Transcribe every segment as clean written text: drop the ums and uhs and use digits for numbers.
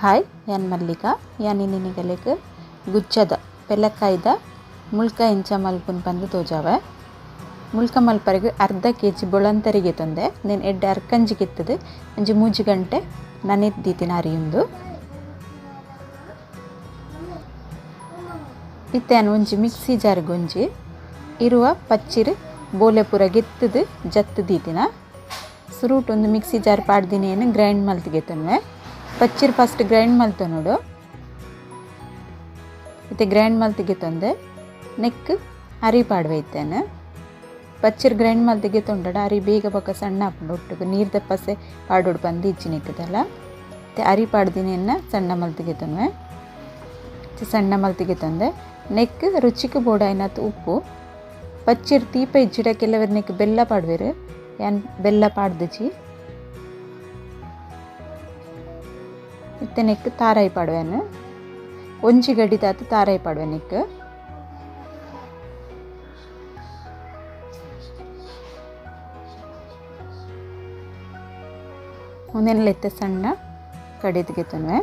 Hi, ಯಾನ್ ಮಲ್ಲಿಕಾ. ಯಾನ್ ಇನ್ನಿನಿಗಲೆಗ್ ಗುಚ್ಚದ ಪೆಲಕಾಯ್ದ ಮುಳ್ಕ ಇಂಚ ಮಲ್ಪುನ್ ಪಂದ್ ತೋಜಾವೆ. ಮುಳ್ಕ ಮಲ್ಪರೆಗ್ ಅರ್ಧ ಕೆಜಿ ಬೊಳಂತರಿಗೆ ತಂದೆ ನೆನ್ ಎಡ್ಡೆ ಅರ್ಕಂಜಿ ಕಿತ್ತದು ಒಂಜಿ 3 ಗಂಟೆ ನನೆತ್ ದೀತಿನ ಅರಿಯುಂದು. ಇತ್ತೆ ಒಂಜಿ ಮಿಕ್ಸಿ ಜಾರ್ಗ್ ಒಂಜಿ ಇರುವ ಪಚ್ಚಿರು ಬೋಲೆ ಪೂರ ಗೆತ್ತದು ಜತ್ತು ದೀತಿನ ಸುರೂಟ್ ಒಂದು ಮಿಕ್ಸಿ ಜಾರ್ ಪಾಡ್ದಿನೇನು ಗ್ರೈಂಡ್ ಮಲ್ತಿಗೆ ತನ್ವೆ. ಪಚ್ಚಿರು ಫಸ್ಟ್ ಗ್ರೈಂಡ್ ಮಲ್ತ ನೋಡು. ಇತ್ತೆ ಗ್ರೈಂಡ್ ಮಲ್ತಿಗೆ ತಂದೆ ನೆಕ್ ಅರಿ ಪಾಡ್ವೆ ಇತ್ತೇನೆ. ಪಚ್ಚಿರು ಗ್ರೈಂಡ್ ಮಲ್ತಿಗೆ ತೊಂಡಡ ಅರಿ ಬೇಗ ಬೊಕ್ಕ ಸಣ್ಣ ಆಪುಂಡು ಒಟ್ಟುಗು ನೀರ್ದ ಪಸೆ ಪಾಡೋಡು ಬಂದು ಇಜ್ಜಿನಿಕ್ಕದಲ್ಲ. ಇತ್ತೆ ಅರಿ ಪಾಡ್ದಿನೇನ ಸಣ್ಣ ಮಲ್ತಿಗೆ ತನ್ವೆ. ಸಣ್ಣ ಮಲ್ತಿಗೆ ತಂದೆ ನೆಕ್ ರುಚಿಗೆ ಬೋಡಾಯ್ನತ್ ಉಪ್ಪು. ಪಚ್ಚಿರು ತೀಪ ಇಜ್ಜಿಡ ಕೆಲವರು ನೆಕ್ ಬೆಲ್ಲ ಪಾಡ್ವೇರು, ಯಾನ್ ಬೆಲ್ಲ ಪಾಡ್ದಿಜಿ. ಇತ್ತೆ ನೆಕ್ ತಾರಾಯಿ ಪಾಡ್ವೇನು, ಒಂಜಿ ಗಡಿದಾತು ತಾರಾಯಿ ಪಾಡ್ವೆ ನೆಕ್. ಒಂದೆಲ್ಲ ಇತ್ತೆ ಸಣ್ಣ ಕಡಿದ್ಗೆ ತನ್ವೆ.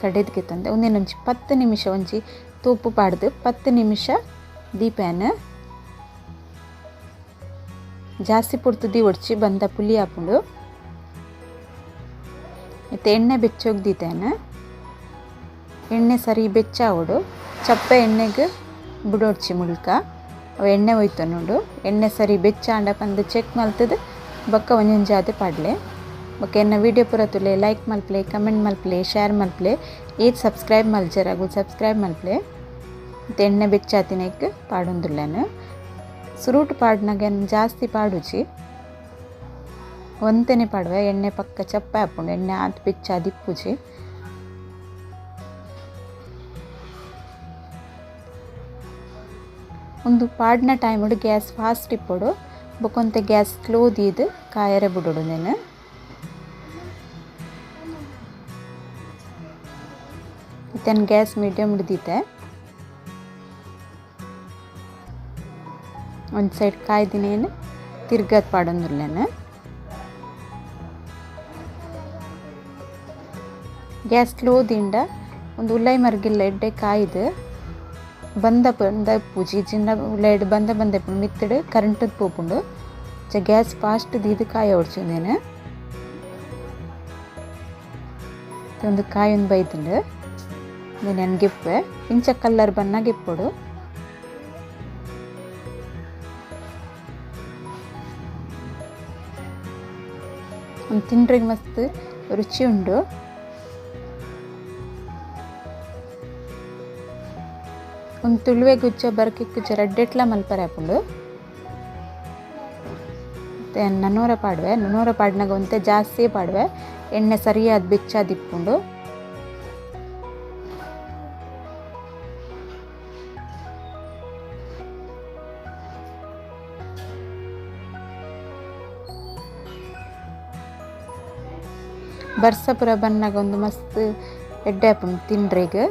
ಕಡೆದ್ಗೆ ತಂದೆ ಒಂದೇನೊಂಜಿ 10 ನಿಮಿಷ ಒಂಜಿ ತೋಪು ಪಾಡ್ದು 10 ನಿಮಿಷ ದೀಪೇನ ಜಾಸ್ತಿ ಪೊರ್ತು the ಒಡ್ಚಿ ಬಂದ ಪುಲಿ ಆಪುಂಡು. ಇತ್ತೆ ಎಣ್ಣೆ ಬೆಚ್ಚೋಗಿ ದೀತೇನ. ಎಣ್ಣೆ ಸರಿ ಬೆಚ್ಚಾವಡು ಚಪ್ಪೆ ಎಣ್ಣೆಗೆ ಬುಡೋಡ್ಚಿ ಮುಳ್ಕ ಅವು ಎಣ್ಣೆ ಹೋಯ್ತು ನೋಡು. ಎಣ್ಣೆ ಸರಿ ಬೆಚ್ಚಾಂಡ ಪಂದು ಚೆಕ್ ಮಲ್ತದು ಬೊಕ್ಕ ಒಂಜೊಂಜಾದೆ ಪಾಡ್ಲೆ. ಬೊಕ್ಕ ಎನ್ನ ವೀಡಿಯೋ ಪೂರ ತುಲೆ ಲೈಕ್ ಮಲ್ಪ್ಲೆ, ಕಮೆಂಟ್ ಮಲ್ಪ್ಲೆ, ಶೇರ್ ಮಲ್ಪ್ಲೆ, ಏತ್ ಸಬ್ಸ್ಕ್ರೈಬ್ ಮಲ್ಜರಾಗು ಸಬ್ಸ್ಕ್ರೈಬ್ ಮಲ್ಪ್ಲೆ. ಮತ್ತು ಎಣ್ಣೆ ಬೆಚ್ಚಾತಿನಕ್ಕೆ ಪಾಡೊಂದುಲ್ಲೇನು. ಸುರೂಟು ಪಾಡ್ನಾಗ ಜಾಸ್ತಿ ಪಾಡುಜಿ, ಒಂತೆನೆ ಪಾಡುವೆ. ಎಣ್ಣೆ ಪಕ್ಕ ಚಪ್ಪೆ ಹಾಪುಂಡು, ಎಣ್ಣೆ ಆತ್ ಬೆಚ್ಚಾದಿಪ್ಪುಜಿ. ಒಂದು ಪಾಡ್ನ ಟೈಮುಡು ಗ್ಯಾಸ್ ಫಾಸ್ಟ್ ಇಪ್ಪೊಡು, ಬೊಕೊಂತೆ ಗ್ಯಾಸ್ ಸ್ಲೋ ದೀದು ಕಾಯರೆ ಬಿಡೋಡು నేను. ಇತ್ತನ್ ಗ್ಯಾಸ್ ಮೀಡಿಯಮ್ ಹಿಡ್ದಿತ್ತೆ. ಒಂದು ಸೈಡ್ ಕಾಯ್ದಿನೇನು ತಿರ್ಗದ್ ಪಾಡೊಂದುಲ್ಲೇನು. ಗ್ಯಾಸ್ ಸ್ಲೋ ದಿಂಡ ಒಂದು ಉಲ್ಲೈ ಮರ್ಗಿಲ್ಲ ಎಡ್ಡೆ ಕಾಯ್ದು ಬಂದ ಬಂದ ಪೂಜಿ ಚಿನ್ನ ಉಲ್ಲೈಡ್ ಬಂದ ಬಂದ ಮಿತ್ತಡು ಕರೆಂಟ್ ಪೋಪುಂಡು. ಗ್ಯಾಸ್ ಫಾಸ್ಟ್ ದೀದು ಕಾಯ ಹೊಡ್ಚಿಂದೇನು. ಒಂದು ಕಾಯೊಂದು ಬೈದುಂಡು నేను ಗಿಪ್ಪೆ ಇಂಚ ಕಲ್ಲರ್ ಬಣ್ಣ ಗಿಪ್ಪೊಡು. ಒಂದು ತಿಂಡ್ರಿಗೆ ಮಸ್ತ್ ರುಚಿ ಉಂಡು. ಒಂದು ತುಳುವೆ ಗುಜ್ಜ ಬರ್ಕೆ ಗುಜ್ಜ ರಡ್ಡೆಟ್ಲ ಮಲ್ಪರೆ ಆಪುಂಡು. ಮತ್ತೆ ನನೋರ ಪಾಡುವೆ, ನನೋರ ಪಾಡ್ನಾಗ ಒಂತೆ ಜಾಸ್ತಿ ಪಾಡುವೆ. ಎಣ್ಣೆ ಸರಿಯಾದ ಬೆಚ್ಚಾದಿಪ್ಪುಂಡು. ಬರ್ಸಪುರ ಬನ್ನಾಗ ಒಂದು ಮಸ್ತ್ ಎಡ್ಡೆ ಆಪುಂಡು ತಿಂಡ್ರೆಗ್.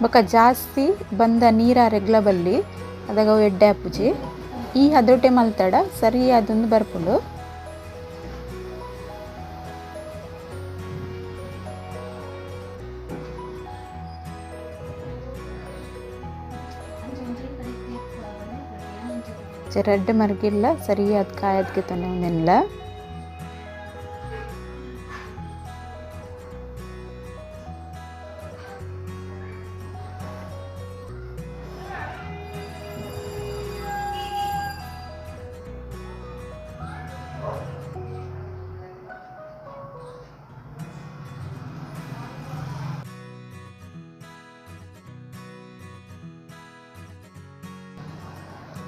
ಬೊಕ್ಕ ಜಾಸ್ತಿ ಬಂದ ನೀರ ರೆಗ್ಲ ಬಲ್ಲಿ ಅದಾಗ ಅವು ಎಡ್ಡೆ ಆಪುಜಿ. ಈ ಹದೊಟೆ ಮಲ್ತಡ ಸರಿ ಅದೊಂದು ಬರ್ಪುಂಡು. ರೆಡ್ ಮರ್ಗಿಲ್ಲ ಸರಿಯಾದ ಕಾಯದ್ಗೆ ತೊನೆ ಒಂದೆಲ್ಲ.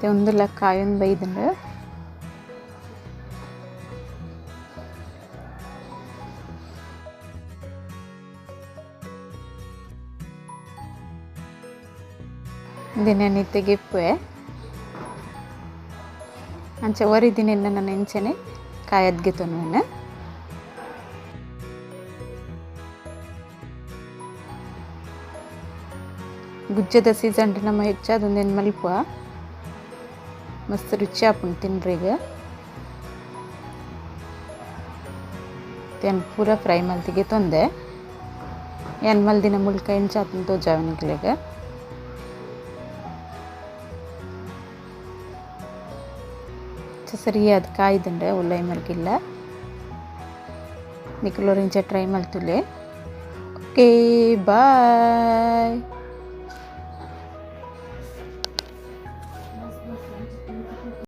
ಒಂದುಲ ಕಾಯೊಂದು ಬೈದುಂಡು. ದಿನನಿತ್ಯ ಗಿಪ್ಪುವೆ. ಅಂಚೆ ಒರಿದಿನ ನನ್ನ ಇಂಚೆನೆ ಕಾಯದ್ಗೆ ತೊನುವೆನು. ಗುಜ್ಜದ ಸೀಸನ್ ನಮ್ಮ ಹೆಚ್ಚಾದೊಂದೇನು ಮಲ್ಪುವ ಮಸ್ತ್ ರುಚಿ ಆಪುಂಡು ತಿನ್ರಿಗ. ತೇನ್ ಪೂರ ಫ್ರೈ ಮಲ್ತಿಗೆ ತೊಂದೆ ಏನ್ ಮಲ್ದಿನ ಮುಲ್ಕ ಎಂಚಾತನ ತೋಜಾವನಿಕ್ಲೆಗ. ಸರಿಯಾದ ಕಾಯ್ದಂಡೆ ಉಲ್ಲೈ ಮಲ್ಗಿಲ್ಲ ನಿಕ್ಲೋರಿಂಚ ಟ್ರೈ ಮಲ್ತುಲೆ. Okay bye.